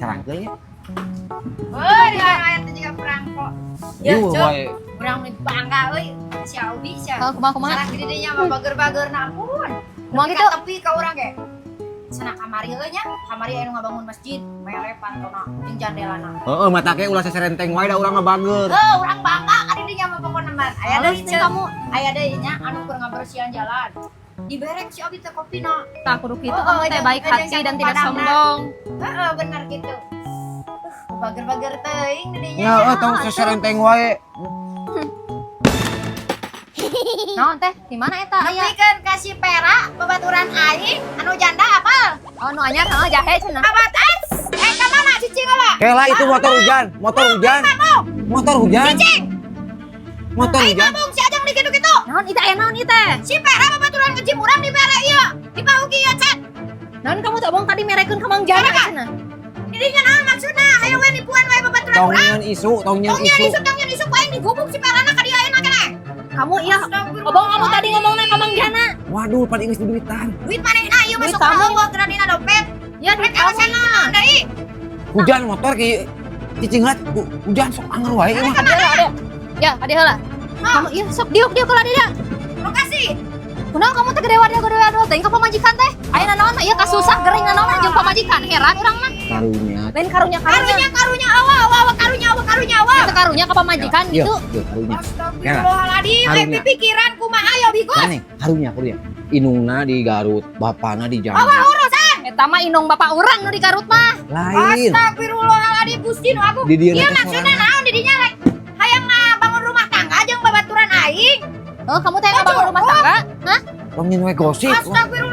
Carangkeul ya. Oh, di aya teh juga perangko. Ya, Duh, Cuk. Wae. Urang nu bangga euy. Si Aubi sia. Oh, kumaha kumaha? Salah gede nya mah bager-bager na ampun. Kumaha Nepi gitu? ka tepi ka urang ge. Cenah kamari heuh nya, kamari aya nu ngabangun masjid, mere pantona jeung jandelana. Heeh, mata ke ulah seserenteng wae da urang mah bager. Heuh, urang bangga ka di dinya mah pokona mah. Aya Halus deui nih Ceu. kamu. Aya deui nya anu keur ngabersihan jalan. Diberek si Abi teh kopina. Tah, kudu kitu Oh, kamu teh baik jeung hati dan tidak padangna. Sombong. Heeh, bener gitu. Bager-bager teuing di dinya. Ya, heuh, tong seserenteng wae. Naon teh? Di mana eta aya? Nepikeun ka si Pera babaturan aing anu janda apal? Oh, nu anyar heeh, jahe cenah. Abatas. Eh, ka mana cicing apa? Kela itu motor hujan, motor hujan. Motor hujan. Cicing. Motor Aing hujan. mabung si Ajeng di kitu-kitu. Naon itu aya, naon ieu teh? Si Pera babaturan ngejim urang dibere ieu. Dipahuki ieu cat. Naon kamu teh obong tadi merekeun ka Mang Jana cenah. Di dinya naon maksudna? Hayo we nipuan wae babaturan Tong urang. nyeun isu, tong nyeun Tong nyeun isu. Isu, tong nyeun isu ku aing digubuk si Perana ka dieu ayeuna keneh. Kamu iya, obong kamu tadi ngomongna ka Mang Jana. Waduh, pada geus duitan. Duit manehna ieu Duit masuk kamu. ka eueuh geura dina dompet. Ya duit Rek kamu. alasan naon deui? Hujan motor ki cicing heula hujan sok anger wae ieu mah. Kadieu heula, adeu. Ya, kadieu heula. Kamu iya sok diuk diuk heula dia. Lokasi. Kunaon kamu teh gede wae gede wae teh ka pamajikan teh? Aya nanaon ieu kasusah gering nanaon jeung pamajikan, heran urang mah. Karunya. Lain karunya karunya. Karunya karunya awa awa awa karunya awa karunya awa. Itu karunya ka pamajikan Iya, gitu. iya, karunya. Astagfirullahaladzim, Karunya. eh pikiran kumaha ya bigus. Nih, karunya karunya. Inungna di Garut, bapana di Jambi. Awa urusan. Eta mah indung bapak urang nu di Garut mah. Lain. Astagfirullahaladzim, Gusti nu agung. Di dieu Iya teh maksudnya sorangan. Naon di dinya rek hayang ngabangun rumah tangga jeung babaturan aing. Oh, kamu teh ngabangun rumah tangga? Hah? Tong nyeun we gosip. Astagfirullah.